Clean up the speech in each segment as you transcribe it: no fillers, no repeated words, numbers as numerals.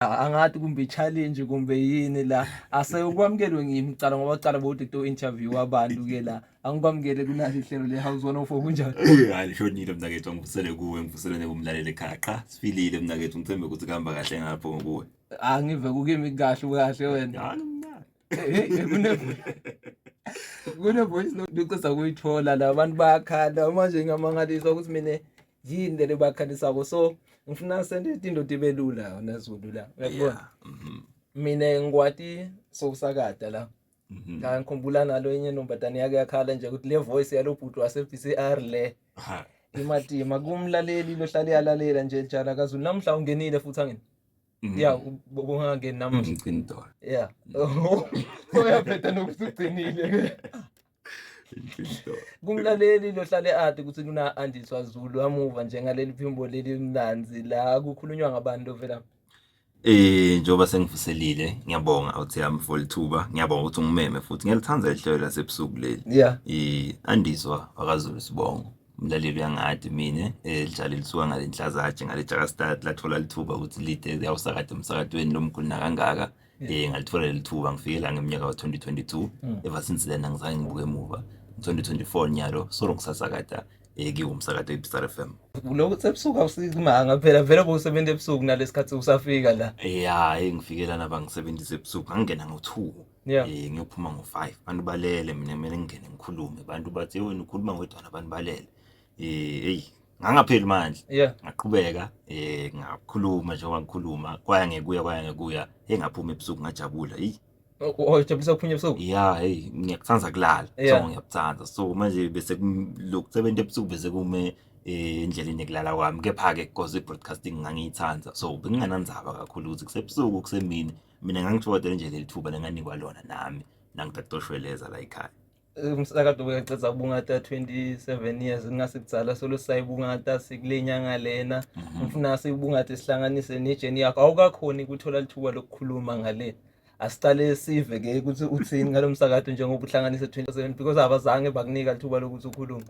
Angathi kumbe i-challenge kumbe yini la, ase ukwamukelwe ngimi kucala ngoba kucala bowuthi to interview abantu ke la. Angikwamukele kunali ihlelo le House 104, kunjani? Hayi, lishonile mnakethu, angivusele kuwe, ngivusele nekumlaleli ekhaya. Cha, sifilile mnakethu, ngithembe ukuthi kuhamba kahle ngapho ngokuwe. Angive kukimi kahle kahle wena. Hayi mnakethu. Hey, kune voice note ngicela kuyithola la, abantu bayakhala manje, ngiyamangalisa ukuthi mina yini le bakhalisako, so ngifuna sente itinto tibe lula naZulu la, uyakubona? Yeah. Mina ngikwati sokusakada la. La ngikhumbula nalo enye intombazane yake yakhala nje ukuthi le voice yalo bhuti wase BCR le Ha. imatima kumlaleli lohlale yalalela nje njalo kaZulu. Namhla ungenile futhi angini? Ya, bungangeni namuhla. Ngicina idolo. Ya, uyaphetha nokuthi ugcinile. Ngicina idolo. Kumlaleli lohlale ade ukuthi kuna Andiswa Zulu amuva njengaleli phimbo leli mnanzi la, kukhulunywa ngabantu vela. Njengoba sengivuselile, ngiyabonga awuthi yami for lithuba. Ngiyabonga ukuthi ungimeme futhi. Ngiyalithanda ihlelo lasebusuku leli. Andiswa wakaZulu sibongo. Umlaleli uyangadi mina, lidlala lisuka ngale Nhlazatshe ngale Jakastad, lathola lithuba ukuthi lide liyawusakade emsakatweni lomkhulu nakangaka. Ngalithola leli thuba ngifike la ngeminyaka wa-2022. Ever since then angizange ngibuke emuva. 2024 nyalo solo ngisasakada kiwo umsakato iBSR FM. Lokhu sebusuku awusimanga phela, vele bowusebenza ebusuku nalesikhathi usafika la. Ya, hey, ngifike lana bangisebenzisa ebusuku, ngangena ngo-2. Ngiyophuma ngo-5. Abantu balele, mina kumele ngingene ngikhulume. Abantu bathi wena ukhuluma wedwana, abantu balele. Hey, ngangapheli mandla. Ngaqhubeka ngakhuluma njengoba ngikhuluma, kwaya ngekuya kwaya ngekuya, hey, ngaphuma ebusuku ngajabula. Hey. Ojabulisa ukuphunya ebusuku? Yeah, hey, ngiyakuthanda kulala. So ngiyakuthanda. So manje bese lokusebenza ebusuku bese kume endleleni yokulala kwami. Kepha ke because i-broadcasting ngangiyithanda. So benginganandzaba kakhulu ukuthi kusebusuku kusemini. Mina ngangithokozela nje leli thuba lenganikwa lona nami nangitatoshweleza la ekhaya. Umsakazo bekaceda kubungata 27 years, kungasikudzala solo sayibungata sikule nyanga lena. Ngifuna siyibungate sihlanganise ne-journey yakho, awukakhoni ukuthola lithuba lokukhuluma ngale. Asicale sive ke ukuthi uthini ngalo msakazo njengoba uhlanganise 27, because abazange bakunika lithuba lokuthi ukhulume.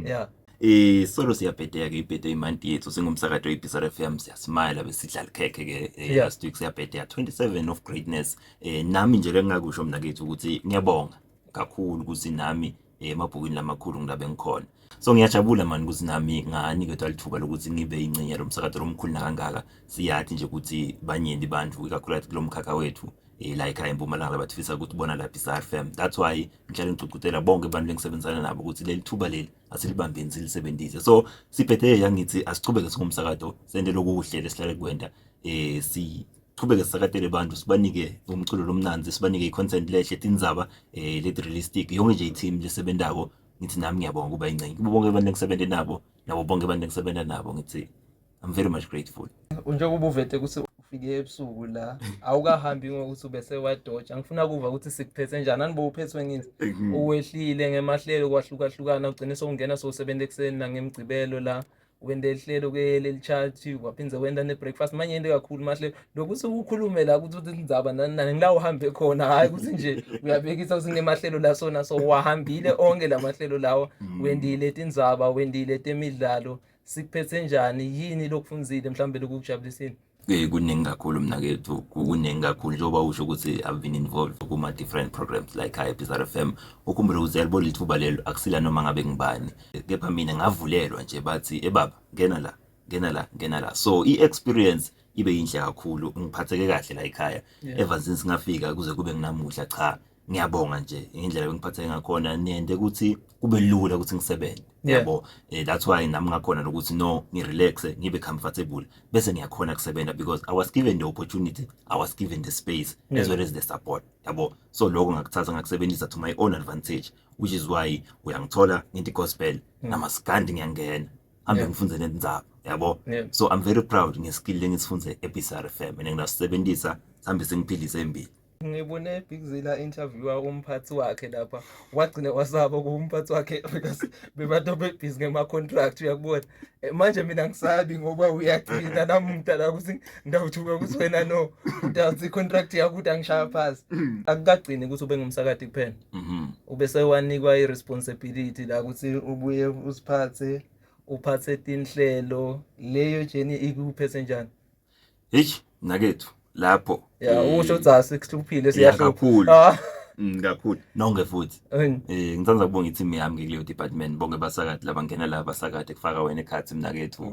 Yeah. Solo siyabhedeka ke, ibhede imanti yethu singumsakazo weBSR FM, siyasmile besidla likhekhe ke last week siyabhedeka 27 of greatness. Nami nje lengingakusho mina kethu ukuthi ngiyabonga kakhulu ukuthi nami emabhukwini lamakhulu ngilabe ngikhona. So ngiyajabula mani ukuthi nami nganiketwa lithuba lokuthi ngibe ingcenye yalomsakazo lomkhulu nakangaka. Siyathi nje ukuthi banyenti bantu ikakhulukazi kulo mkhakha wethu la ekhaya eMpumalanga labathifisa ukuthi bona la BSR FM. That's why ngihlale ngigqugquzela bonke abantu lengisebenzisana nabo ukuthi leli thuba leli asilibambeni silisebenzise. So siphethe yangithi asichubeke singumsakazo sente lokuhle lesihlale kwenta, sichubeke sisakatele abantu, sibanike umculo lomnandzi, sibanike i-content lehle, tindzaba leti realistic, yonke nje i-team lesebentako. Ngithi nami ngiyabonga kuba ingcenye kubo bonke abantu engisebenze nabo, nabo bonke abantu engisebenza nabo, ngithi I'm very much grateful. Njengoba uvete ukuthi ufike ebusuku la, awukahambi ngokuthi ubese wadoja, ngifuna kuva ukuthi sikuphethe njani, anibo uphethwe ngithi uwehlile ngemahlelo kwahlukahlukana, ugcine sowungena sowusebenza ekuseni nangemgcibelo la, wenda ihlelo ke leli chat, waphinde wenda ne-breakfast manje into kakhulu mahlelo lokuthi ukhulume la ukuthi uthi indzaba nani nani ngila uhambe khona, hhayi ukuthi nje uyabekisa ukuthi kunemahlelo la sona, so wahambile onke la mahlelo lawa, wendile tindzaba, wendile temidlalo, sikuphethe njani, yini lokufunzile mhlawumbe lokukujabulisile? Kuningi kakhulu mnakethu, kuningi kakhulu njengoba usho ukuthi I've been involved kuma different programs like iBSR FM. Ukhumbule ukuthi yalibona ithuba lelo akusila noma ngabe ngibani, kepha mina ngavulelwa nje, bathi ebaba ngena la, ngena la, ngena la. So i-experience ibe yinhle kakhulu, ngiphatheke kahle la ekhaya. Ever since ngafika kuze kube nginamuhla, cha, ngiyabonga nje ngendlela bengiphatheke ngakhona, niyente ukuthi kube lula ukuthi ngisebenze. Yabo, that's why nami ngakhona lokuthi no ngirelax, ngibe comfortable, bese ngiyakhona kusebenza because I was given the opportunity, I was given the space as well as the support, yabo. So lokho ngakuthatha ngakusebenzisa to my own advantage, which is why uyangithola ngithi gospel namaskandi ngiyangena hambe ngifunze nendzaba, yabo. So I'm very proud ngeskill lengisifunze eBSR FM and ngingasebenzisa sambe sengiphilise embili. Ngibone Big Zilla interviewer umphathi wakhe lapha, wagcina wasaba kumphathi wakhe because bebantu bebhizi ngema-contract, uyakubona. Manje mina ngisabi ngoba uyagcina namuntu la ukuthi ngidawuthuka ukuthi wena no udawuthi i-contract yakho ukuthi angishaya phasi. Akukagcini ukuthi ube ngumsakati kuphela, ube sewanikwa i-responsibility la ukuthi ubuye usiphathe, uphathe tinhlelo. Leyo journey ikuphethe njani? Hey nakethu. Lapho. Ya, usho ukuthi asikuhluphile, siyahlupha. Kakhulu. Ah. Kakhulu nonke futhi. Ngithanda ukubonga i-team yami kuleyo department, bonke basakade labangena la, basakade kufaka wena ekhathi mnakethu,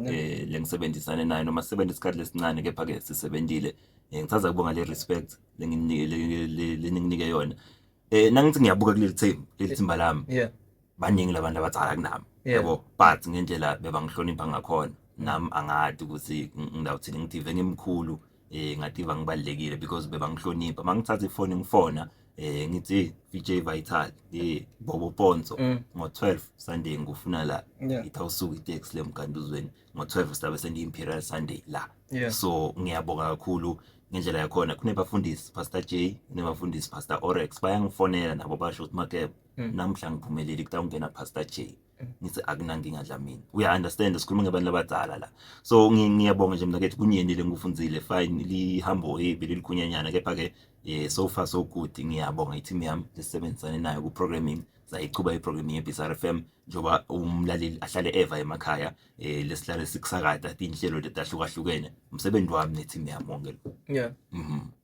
lengisebenzisane nayo noma sisebenza isikhathi lesincane, kepha ke sisebenzile. Ngithanda ukubonga le respect lenginike leninginike yona. Nangithi ngiyabuka kuleli team, leli thimba lami, baningi labantu abadzala kunami, yabo, but ngendlela bebangihlonipha ngakhona nami angadi ukuthi ngidawuthini, ngitive ngimkhulu, ngativa ngibalekile because bebangihlonipha. Mangithatha ifoni ngifona, ngithi VJ Vital, Bobo Ponzo, ngo12 Sunday ngufuna la, ithawusuka itaxi lemganduzweni ngo12, silabe sendi Imperial Sunday la. So ngiyabonga kakhulu ngendlela yakhona. Kunebafundisi Pastor J, kunebafundisi Pastor Orex, bayangifonela nabo basho ukuthi Makebe, namhla ngiphumelele, kutawungena Pastor J. Ngithi akunankinga Dlamini, uya understand, sikhuluma ngebantu abadala la. So ngiyabonga nje mina kethu, kunyenile ngikufundzile, fine, lihambo belikhunyanyana, kepha ke so far so good. Ngiyabonga i-team yami lesebenzisane nayo ku programming, sayichuba i-programming ye-BCR FM njengoba umlaleli ahlale eva emakhaya, lesihlale sikusakada tinhlelo letahlukahlukene, umsebenzi wami ne-team yami wonke lo.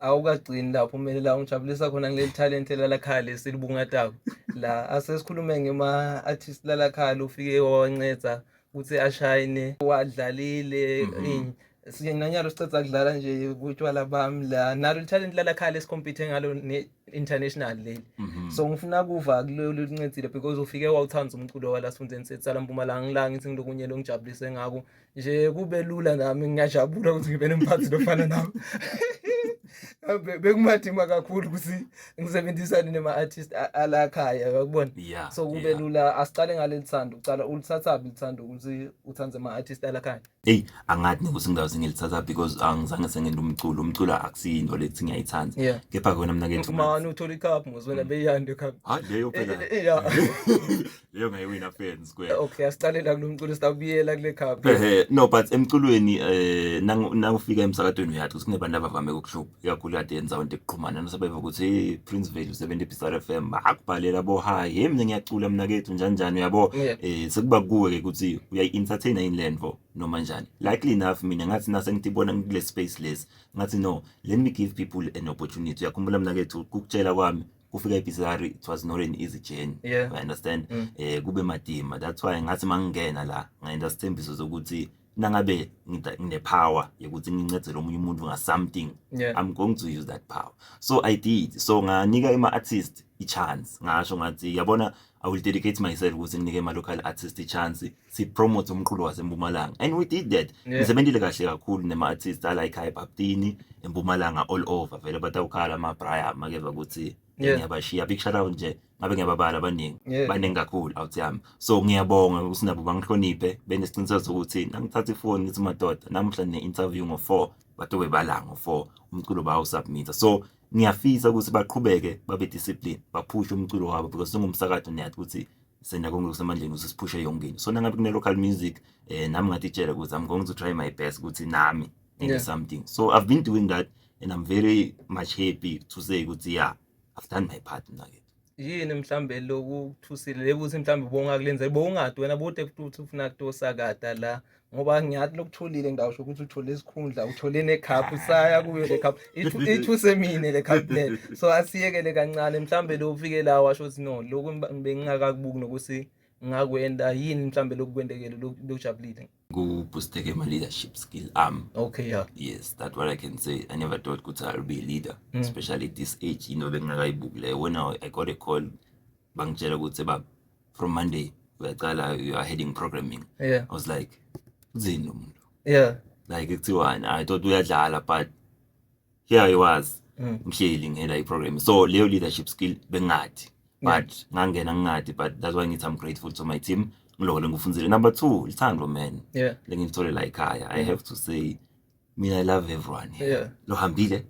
Awukagcini lapho, kumele la ungijabulisa khona kuleli talent lalakhaya lesilibungatako la. Asesikhulume ngema artist lalakhaya ufike wawanceda ukuthi ashayine, wadlalile. Sinanyalo siceda kudlala nje kutshwala bami la, nalo talent lalakhaya lesicompete ngalo ne-international leli. So ngifuna kuva kulolu lincedile because ufike wawuthanda umculo wala sifundeni sethu sala Mpumalanga. Ngila ngithi ngilokunye longijabulise ngako nje, kube lula nami ngiyajabula ukuthi ngibe nemphathi lofana nami. Bekumadima kakhulu ukuthi ngisebenzisane nema-artist alakhaya, uyakubona? Yeah. So kube lula. Asicale ngaleli thando, ucala ulithathaphi lithando ukuthi uthande ama-artist alakhaya? Hey, angathi nekuthi ngidawuze ngilithatha because angizange sengenta umculo. Umculo akusiyinto lethi ngiyayithanda, kepha kona mina kethu Mani uthola icup ngozwena beyande cup. Hayi, leyo phela, leyo ngayiwina fair and square. Okay, asicalela kulo mculo, sitabuyela kule cup. No, but emculweni nawufika emsakatweni uyathi ukuthi kunebantu abavame ukuhlupha, ikakhulu kade yenza into ekuxhumana nosebeva ukuthi hey, Prince Vale usebenza eBSR FM, bakubhalela bo hi, hey, mina ngiyacula mina kethu, njani njani, uyabo. Sekuba kuwe ke ukuthi uyayi-entertain yini lento noma njani. Likely enough mina ngathi nase ngitibona ngikule space lesi, ngathi no, let me give people an opportunity. Uyakhumbula mina kethu kukutshela kwami kufika eBSR, it was not an easy journey. I understand. Kube madima, that's why ngathi mangingena la ngayenza isithembiso sokuthi nangabe ngine power yokuthi ngincedele omunye umuntu nga something, I'm going to use that power. So I did. So nganika ima artist i chance, ngasho ngathi yabona, I will dedicate myself ukuthi nginike ama local artist i chance, si promote umculo waseMpumalanga, and we did that. Ngisebenzile kahle kakhulu nema artists ala ekhaya eBhaptini, eMpumalanga, all over vele batawukhala ama Brian makeva ukuthi ngiyabashiya. Big shout out nje, ngabe ngiyababala abaningi, baningi kakhulu out yami. So ngiyabonga ukuthi nabo bangihloniphe, benesiqiniseko sokuthi nangithatha ifoni ngithi madoda, namuhla ne-interview ngo-4, batobe bala ngo-4, umculo bawusubmit. So ngiyafisa ukuthi baqhubeke babe discipline, baphushe umculo wabo because singumsakazo, niyathi ukuthi senda konke kusemandleni ukuthi siphushe yonke into. So nangabe kune local music, nami ngatitshela ukuthi I'm going to try my best ukuthi nami ngenze something. So I've been doing that and I'm very much happy to say ukuthi yeah, I've done my part mna ke. Yini mhlambe lokuthusile lekuthi mhlambe ubongakulenza bowungadi wena bude ukuthi ufuna kutosakata la? Ngoba ngiyathi lokutholile, ngidawusho ukuthi uthole isikhundla, uthole necup, usaya kuyo le cup, ithuse mine le cup le. So asiyekele kancane, mhlambe lo ufike la washo ukuthi no, lokhu bengingakakubuki nokuthi ngakwenda yini, mhlambe lokhu kwendekele lokujabulile. Ku-boosteke my leadership skill ami. Yes, that's what I can say. I never thought ukuthi I'll be a leader, especially at this age, into bengingakayibuki leyo. When I got a call, bangitshela ukuthi baba, from Monday uyacala, you are heading programming, I was like, uthini lo muntu? Like kuthiwani? I thought uyadlala, but here I was, ngihleli ngihela i-program. So leyo leadership skill bengathi, but ngangena ngingadi, but that's why ngithi I'm grateful to my team, ngiloko lengikufundzile. Number two, lithando man lengilithole la ekhaya. I have to say mina I love everyone here. Lohambile,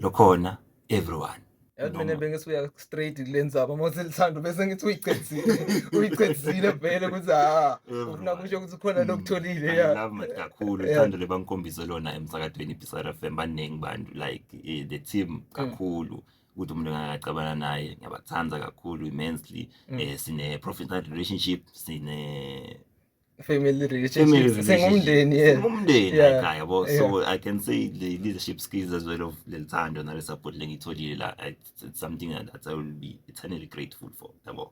lokhona, everyone. Yathi mina bengisuya straight kule ndzaba uma uselithando, bese ngithi uyicedzile, uyicedzile vele ukuthi ha, ufuna kusho ukuthi khona lokutholile. I love my kakhulu uthando lebangikhombise lona emsakatweni iBSR FM. Baningi bantu, like the team kakhulu, ukuthi umuntu engingacabana naye, ngiyabathanda kakhulu immensely. Sine professional relationship, sine Family Family relationship. relationship. Sengumndeni, yeah. Singumndeni la ekhaya, yabo. So I can say the leadership skills as well of lelithando nale support lengiyitholile la, it's something that I will be eternally grateful for, yabo.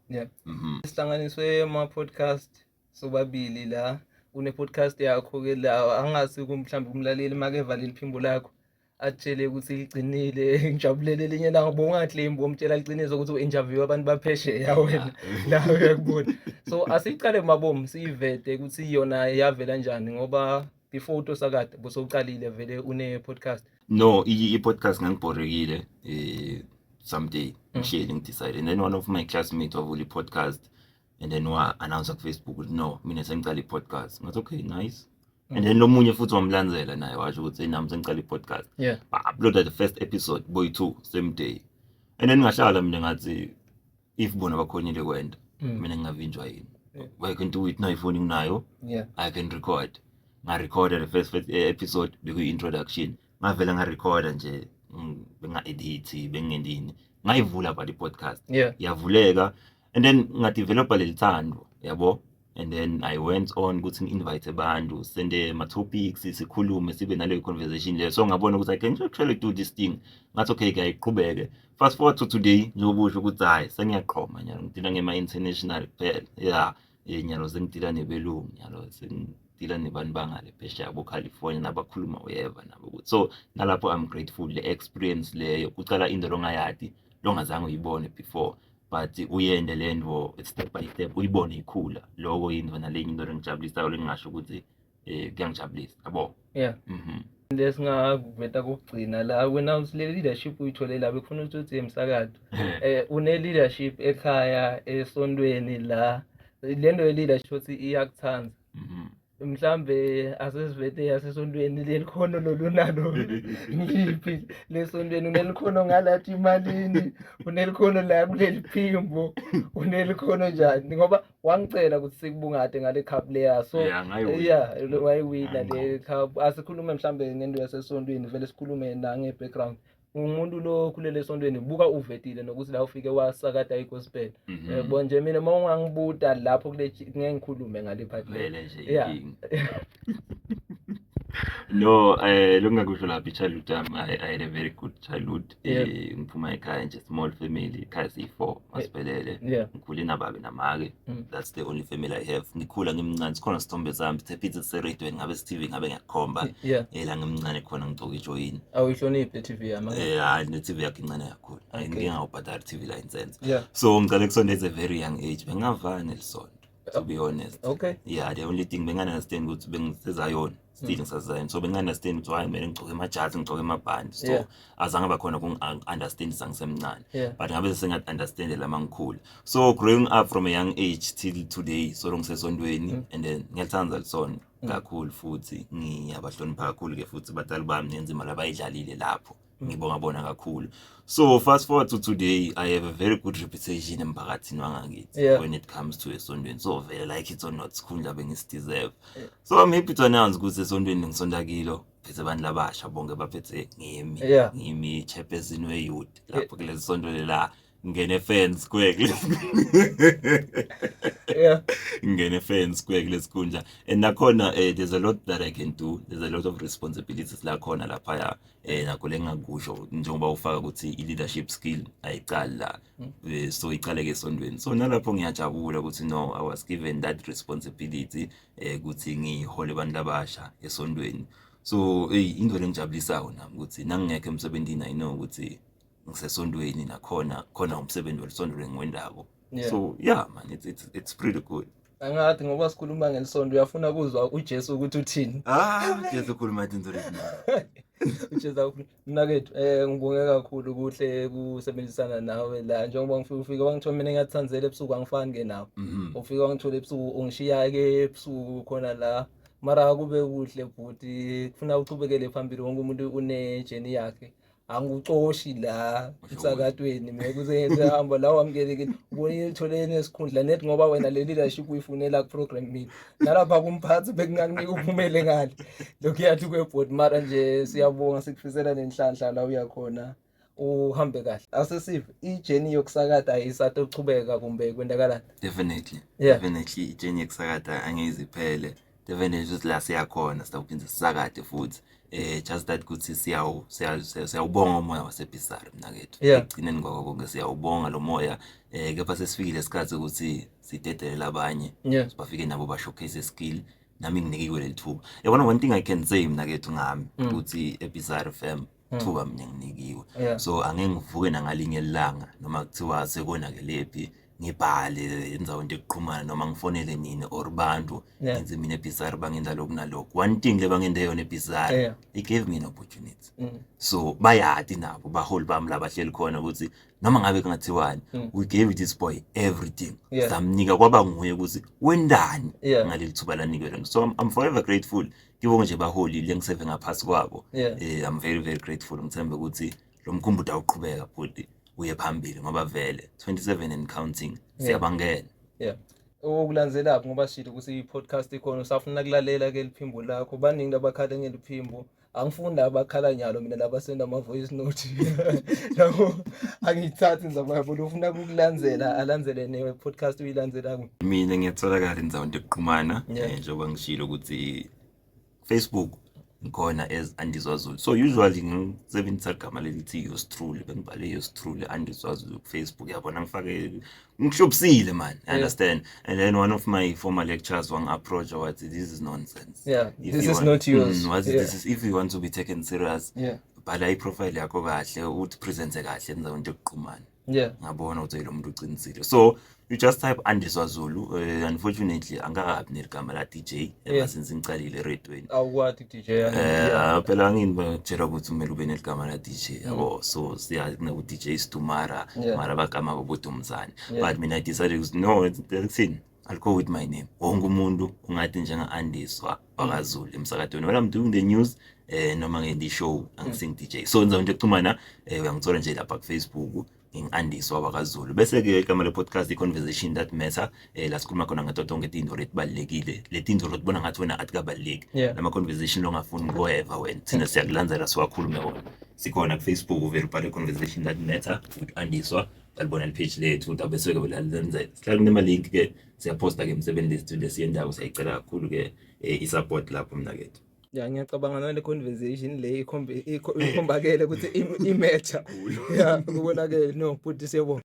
Sihlanganiswe ama podcast sobabili la. Une podcast yakho ke la, angazi mhlawumbe umlaleli make evalile iphimbo lakho atshele ukuthi ligcinile, ngijabulele elinye ilanga bowungaclaim, bomtshela liqiniso ukuthi u-interview abantu baphesheya wena la uyakubona. So asicale mabomu siyivete ukuthi yona yavela kanjani, ngoba before utosakade bosowuqalile vele une podcast. No, i-podcast ngangibhorekile someday ngihleli ngidecide, and then one of my classmates wavula i-podcast and then wa-announce ku-Facebook ukuthi no, mina sengicala i-podcast. Ngathi okay, nice. And then lo munye futhi wamlandzela naye washo ukuthi nami sengicala i-podcast. Ba-uploada the first episode boy 2 same day, and then ngahlala mina ngathi if bona bakhonile kwenda, mina ngingavinjwa yini? I can do it na ifoni nginayo. I can record. Ngarekhoda the first episode, bekuyi-introduction. Ngavela ngarekhoda nje, benga-edit, bengendini, ngayivula but i-podcast yavuleka, and then ngadevelopa leli thando, yabo. And then I went on ukuthi ngi-invite abantu, sende ama-topics, sikhulume, sibe naleyo conversation leyo. So ngabona ukuthi I can actually do this thing. Ngathi okay, kuyayiqhubeke. Fast forward to today, njengoba usho ukuthi hhayi, sengiyaqhoma nyalo, ngidila ngema-international kuphela, yeah. Nyalo sengidila nebelungu, nyalo sengidila nebantu bangale phesheya bo-California nabakhuluma uyeva nabo ukuthi so nalapho I'm grateful le experience leyo kucala into longayadi, longazange uyibone before, but uyende le nto step by step, uyibone ikhula. Loko yinto nalenye into lengijabulisayo, lengingasho ukuthi kuyangijabulisa, yabo. Lesingakuveta kokugcina la, wena uthi le leadership uyithole la, bekufuna ukuthi uthi emsakazo, une leadership ekhaya, esontweni la, lento ye leadership uthi iyakuthanda. Mhlambe asesivete yasesontweni, leli khono lolunalo ngiliphi lesontweni? Unelikhono ngalathi imalini, unelikhono la kuleli phimbo, unelikhono njani? Ngoba wangicela ukuthi sikubungade ngale cup leya, so Yeah, ngayiwina. Yeah, wayiwina le cup. Asikhulume mhlambe ngento yasesontweni vele, sikhulume nange background. Umuntu lo khulele esontweni, buka uvetile nokuthi la ufike wasakata igospel. Yabo nje mina uma ungangibuta lapho kule ngeke ngikhulume ngale part le. Vele nje Yeah. inkinga. No, lokungakusho lapha, i-childhood yami, I had a very good childhood. Ngiphuma ekhaya nje, small family, ekhaya siyi-four masiphelele. Ngikhule nababe namake. That's the only family I have. Ngikhula ngimncane, sikhona isithombe sami sithephithi siseredweni, ngabe si-TV, ngabe ngiyakukhomba. La ngimncane khona ngigcoke ijoyini. Awuyihloniphi le TV yami. Hayi, ne-TV yakho incane kakhulu. Ngike ngawubhadala i-TV license. So ngicale kusonto at a very young age. Bengingavani nelisonto, to be honest. Yeah, the only thing bengi-understand ukuthi bengisezayona, still ngisazayona. So bengi-understand ukuthi why kumele ngigcoke amajazi, ngigcoke amabhandi. So azange bakhona ukungi-understandisa ngisemncane. But ngabe sengathi-understand la mangikhula. So growing up from a young age till today, so ngisesontweni, and then ngiyathanda lisonto kakhulu, futhi ngiyabahlonipha kakhulu ke futhi batali bami nenzima labayidlalile lapho. Ngibonga bona kakhulu. So fast forward to today, I have a very good reputation emphakathini wangakithi when it comes to esontweni. So vele, like it or not, sikhundla bengisideserve. So I'm happy to announce ukuthi esontweni ngisonta kilo phethe abantu labasha bonke baphethe ngimi. Ngimi chairperson we-youth lapho kulesi sonto lela, ngene fence kweke. Ngene fence square kulesikhundla, and nakhona there's a lot that I can do, there's a lot of responsibilities la khona laphaya. Nakho lengakusho njengoba ufaka ukuthi i-leadership skill ayicali la. So icale ke esontweni. So nalapho ngiyajabula ukuthi no, I was given that responsibility ukuthi ngihole abantu labasha esontweni. So hey, into lengijabulisayo nami ukuthi nangingekho emsebenzini, I know ukuthi ngisesontweni, nakhona khona umsebenzi welisonto lengiwendako. So yeah man, it's pretty good. Angathi ngoba sikhuluma ngelisonto, uyafuna kuzwa uJesu ukuthi uthini? Ah, Jesu ukhuluma izinto eziningi. uJesu akukhuluma. Mnakethu, ngibonge kakhulu, kuhle kusebenzisana nawe la. Njengoba ngifika ufika wangithola mina ngiyathanzela ebusuku, angifani ke nawe. Ufika wangithola ebusuku, ungishiya ke ebusuku khona la. Mara kube kuhle bhuti, kufuna uchubekele phambili, wonke umuntu une journey yakhe. Angikucoshi la emsakatweni mina kuze ngihamba la, wamukelekile, ubonile utholene esikhundla net, ngoba wena le leadership uyifunela ku program. Mina nalapha kumphathi bekungakunika uphumele ngale lokhu yathi kweboard. Mara nje siyabonga, sikufisela nenhlanhla la uyakhona. Uhambe kahle. Asesive i-journey yokusakata ayisatochubeka kumbe kwendakalani? Definitely. Definitely i-journey yokusakata angeze iphele. Definitely ukuthi la siyakhona sitawuphinde sisakade futhi. Just that ukuthi siyawubonga umoya waseBizarre mnakethu. Ekugcineni kwakho konke siyawubonga lo moya. Kepha sesifikile isikhathi ukuthi sidedelele abanye. Bafike nabo ba showcase skill. Nami nginikiwe leli thuba. Yabona, one thing I can say mnakethu ngami ukuthi eBizarre FM thuba mina nginikiwe. So angeke ngivuke nangalinye ilanga noma kuthiwa sekonakelephi ngibhale endzaweni yokuxhumana noma ngifonele nini or bantu ngithi mina eBizarre bangenza lokhu nalokhu. One thing le bangenze yona eBizarre, it gave me an opportunity. So bayati nabo baholi bami labahleli khona ukuthi noma ngabe kungathiwani, we gave this boy everything. Samnika kwaba nguye ukuthi wendani ngaleli thuba lanikwe lona. So I'm forever grateful kibo nje baholi lengiseve ngaphasi kwabo. I'm very very grateful. Ngithembe ukuthi lo mkhumbulo awuqhubeka futhi uye phambili ngoba vele 27 and counting, siyabangena. Yeah. Okulandzelaphi, ngoba shilo ukuthi i-podcast ikhona, usafuna kulalela ke liphimbo lakho? Baningi labakhala ngeliphimbo. Angifuni abakhala nyalo mina labasenda ama-voice note yabo, angiyithathi nzama yabo. Ufuna ukukulandzela alandzele ne-podcast uyilandzela. Mina ngiyatholakala endzaweni yokuxhumana. Njengoba ngishilo ukuthi Facebook ngikhona as Andiswa Zulu. So usually ngisebenzisa igama lelithi yours truly, bengibhale yours truly Andiswa Zulu ku-Facebook, yabona, ngifake ngihlobisile man, you understand? And then one of my former lecturers wangi-approach, wathi, "This is nonsense." If This is not yours. Wathi, "This is, if you want to be taken serious, bhala i-profile yakho kahle, uthi presente kahle endzaweni yokuxhumana." Ngabona ukuthi lo muntu uqinisile. So you just type Andiswa Zulu. Unfortunately angakabi neligama la DJ ever since ngicalile eredweni. Awukwati DJ? Phela angini bakutshela ukuthi kumele ube neligama la DJ, yabo. So siya kunaku DJ Stumara, mara bagama bobodumzane. But mina I decided ukuthi no, kuthini, I'll go with my name. Wonke umuntu ungathi njenga Andiswa wakaZulu emsakadweni when I'm doing the news noma ngendi show, angising DJ. So ngizomuntu yokuxhumana, uyangithola nje lapha ku Facebook ngingu-Andiswa wakaZulu. Bese-ke igama le-podcast i-Conversation That Matter, la sikhuluma khona ngato tonke tintfo letibalulekile, letintfo lotibona ngathi wena atikabaluleki, lama-conversation longafuni kuweva wena, thina siyakulandzela siwakhulume wona. Sikhona ku-Facebook, uvele ubhale Conversation That Matter with Andiswa, balibona li-page lethu, bese-ke belalendzela. Sihlala kunema-link-ke, siyaphosta-ke emsebenzini lethu lesiyendako. Siyayicela kakhulu-ke i-support lapho mnakethu. Ya, ngiyacabanga nale conversation le ikhombakele ukuthi i-matter. Ya, kubonakele. No, futhi siyabonga.